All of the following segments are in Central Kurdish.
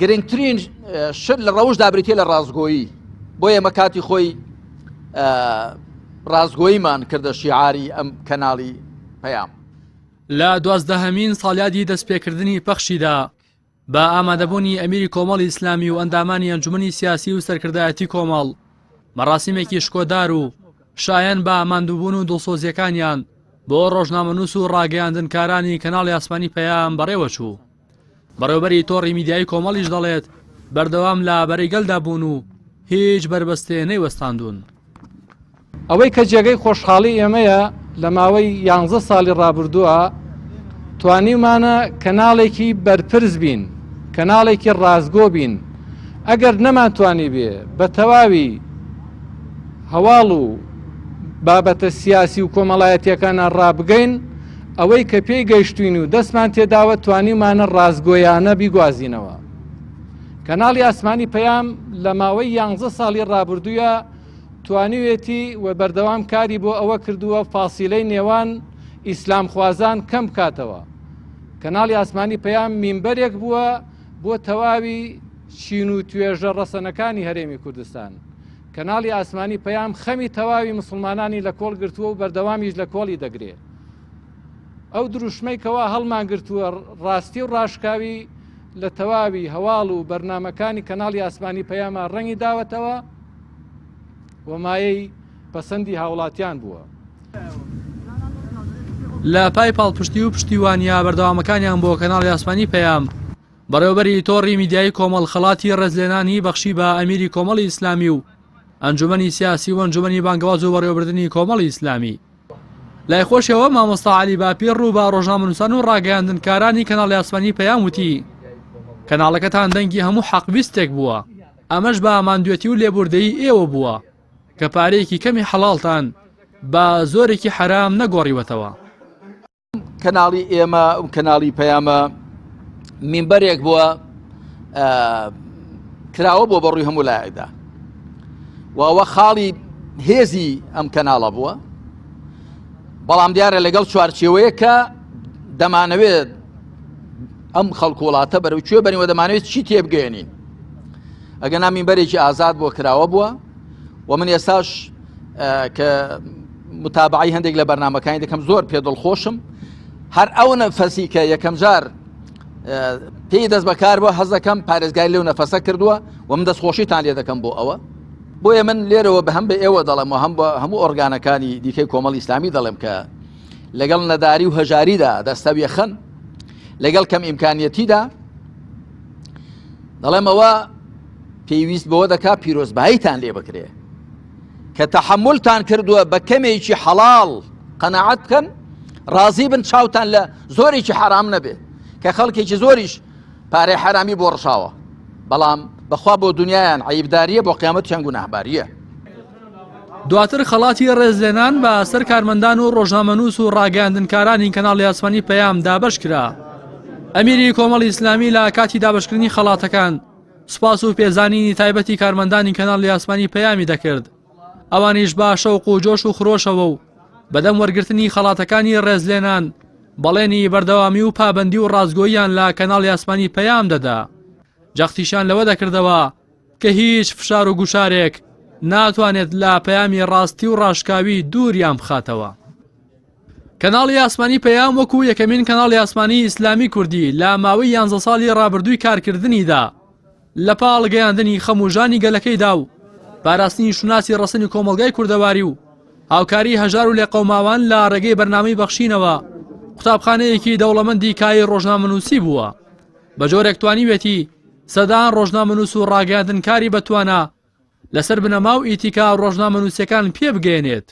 گرنگترین شت لە ڕەوشدا بریتیە لە ڕاستگۆیی بۆ ئێمە کاتی خۆی ڕاستگۆییمان کردە شیعاری ئەم کەناڵی پەیام. لە دوازدەهەمین ساڵیادی دەستپێکردنی پەخشیدا بە ئامادەبوونی ئەمیری کۆمەڵی ئیسلامی و ئەندامانی ئەنجومەنی سیاسی و سەرکردایەتی کۆمەڵ مەراسیمێکی شکۆدار و شایەن بە ماندووبوون و دڵسۆزیەکانیان بۆ ڕۆژنامەنووس و ڕاگەیاندنکارانی کەناڵی ئاسمانی پەیام بەڕێوەچوو. بەڕێوبەری تۆڕی میدیایی کۆمەڵیش دەڵێت بەردەوام لە بەرەی گەلدا بوون و هیچ بەربەستێ نەیوەستاندوون. ئەوەی کە جێگەی خۆشحاڵی ئێمەیە لە ماوەی یانزە ساڵی ڕابردووە توانیومانە کەناڵێکی بەرپرس بین، کەناڵێکی ڕاستگۆ بین، ئەگەر نەمانتوانیبێ بە تەواوی هەواڵ و بابەتە سیاسی و کۆمەڵایەتیەکانە ڕابگەین، ئەوەی کە پێی گەیشتوین و دەستمان تێداوە توانیومانە ڕاستگۆیانە بیگوازینەوە. کەناڵی ئاسمانی پەیام لە ماوەی یانزە ساڵی ڕابردووە توانیوێتی و بەردەوام کاری بۆ ئەوە کردووە فاسیلەی نێوان ئیسلامخوازان کەم بکاتەوە. کەناڵی ئاسمانی پەیام مینبەرێک بووە بۆ تەواوی چین و توێژە ڕەسەنەکانی هەرێمی کوردستان. کەناڵی ئاسمانی پەیام خەمی تەواوی مسوڵمانانی لە کۆڵ گرتووە و بەردەوامیش لە کۆڵی دەگرێ. ئەو دروشمەی کەوا هەڵمانگرتووە ڕاستی و ڕاشکاوی لە تەواوی هەواڵ و بەرنامەکانی کەناڵی ئاسمانی پەیاما ڕەنگی داوەتەوە و مایەی پەسەندی هاوڵاتیان بووە. لە پای پاڵپشتی و پشتیوانییە بەردەوامەکانیان بۆ کەناڵی ئاسمانی پەیام، بەڕێوەبەری تۆڕی میدیایی کۆمەڵ خەڵاتی ڕێزلێنانی بەخشی بە ئەمیری کۆمەڵی ئیسلامی و ئەنجومەنی سیاسی و ئەنجومەنی بانگەواز و بەڕێوەبردنی کۆمەڵی ئیسلامی. لای خۆشیەوە مامۆستا عەلی باپیر ڕوو بە ڕۆژنامەنووسان و ڕاگەیاندنکارانی کەناڵی ئاسمانی پەیام وتی، کەناڵەکەتان دەنگی هەموو حەقویستێک بووە، ئەمەش بە ماندوێتی و لێبوردەیی ئێوە بووە کە پارەیەکی کەمی حەڵاڵتان بە زۆرێکی حەرام نەگۆڕیوەتەوە. کەناڵی ئێمە و کەناڵی پەیامە مینبەرێک بووە کراوە بۆ بەڕووی هەموو لایەکدا واوە خاڵی هێزی ئەم کەناڵە بووە بەڵام دیارە لەگەڵ چوارچێوەیە کە دەمانەوێت ئەم خەڵک وڵاتە بەرەو کوێ بەرین و دەمانەوێت چی تێبگەێنین ئەگە نامینبەرێکی ئازاد بۆ کراوە بووە و من ئێستاش کە متابعی هەندێک لە بەرنمەکانی دەکەم زۆر پێ دڵخۆشم هەر ئەو نەفەسی کە یەکەم جار پێی دەست بەکار بووە حەز دەکەم پارێزگای لەو نەفەسە کردووە و من دەستخۆشیتان لێ دەکەم بۆ ئەوە بۆیە من لێرەوە بە هەم بە ئێوە دەڵێم و هەم بە هەموو ئۆرگانەکانی دیکەی کۆمەڵی ئیسلامی دەڵێم کە لەگەڵ نەداری و هەژاریدا دەستەویەخەن لەگەڵ کەم ئیمکانیەتیدا دەڵێم ئەوە پێویست بەوە دەکا پیرۆزباییتان لێ بکرێ کە تەحملتان کردووە بە کەمێکی حەڵاڵ قەناعەت بکەن ڕازی بن چاوتان لە زۆرێکی حرام نەبێ کە خەڵکێکی زۆریش پارەی حرامی بۆ ڕشاوە بەڵام بەخوا بۆ دنیایان عیبداریە بۆ قیامەت چەند گوناهباریە. دواتر خەڵاتی ڕێزلێنان بە سەر کارمەندان و ڕۆژنامەنووس و ڕاگەیاندنکارانی کەناڵی ئاسمانی پەیام دابەش کرا. ئەمیری کۆمەڵی ئیسلامی لە کاتی دابەشکردنی خەڵاتەکان سوپاس و پێزانینی تایبەتی کارمەندانی کەناڵی ئاسمانی پەیامی دەکرد ئەوانیش بە شەوق و جۆش و خرۆشەوە و بەدەم وەرگرتنی خەڵاتەکانی ڕێزلێنان بەڵێنی بەردەوامی و پابەندی و ڕاستگۆییان لە کەناڵی ئاسمانی پەیام دەدا جەختیشیان لەوە دەکردەوە کە هیچ فشار و گوشارێک ناتوانێت لە پەیامی ڕاستی و ڕاشکاوی دووریان بخاتەوە. کەناڵی ئاسمانی پەیام وەکو یەکەمین کەناڵی ئاسمانی ئیسلامی کوردی لە ماوەی یانزە ساڵی ڕابردووی کارکردنیدا لە پاڵ گەیاندنی خەم و ژانی گەلەکەیدا و پاراستنی شوناسی ڕەسەنی کۆمەڵگای کوردەواری و هاوکاری هەژار و لێقەوماوان لە ڕێگەی بەرنامەی بەخشینەوە قوتابخانەیەکی دەوڵەمەندی کایەی ڕۆژنامەنووسی بووە بە جۆرێک توانیوێتی سەدان ڕۆژنامەنووس و ڕاگەیاندنکاری بەتوانا لەسەر بنەما و ئیتیکا ڕۆژنامەنووسیەکان پێبگەیەنێت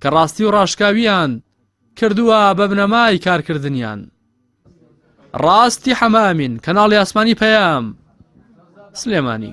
کە ڕاستی و ڕاشکاویان کردووە بە بنەمای کارکردنیان. ڕاستی حەمامین کەناڵی ئاسمانی پەیام سلێمانی.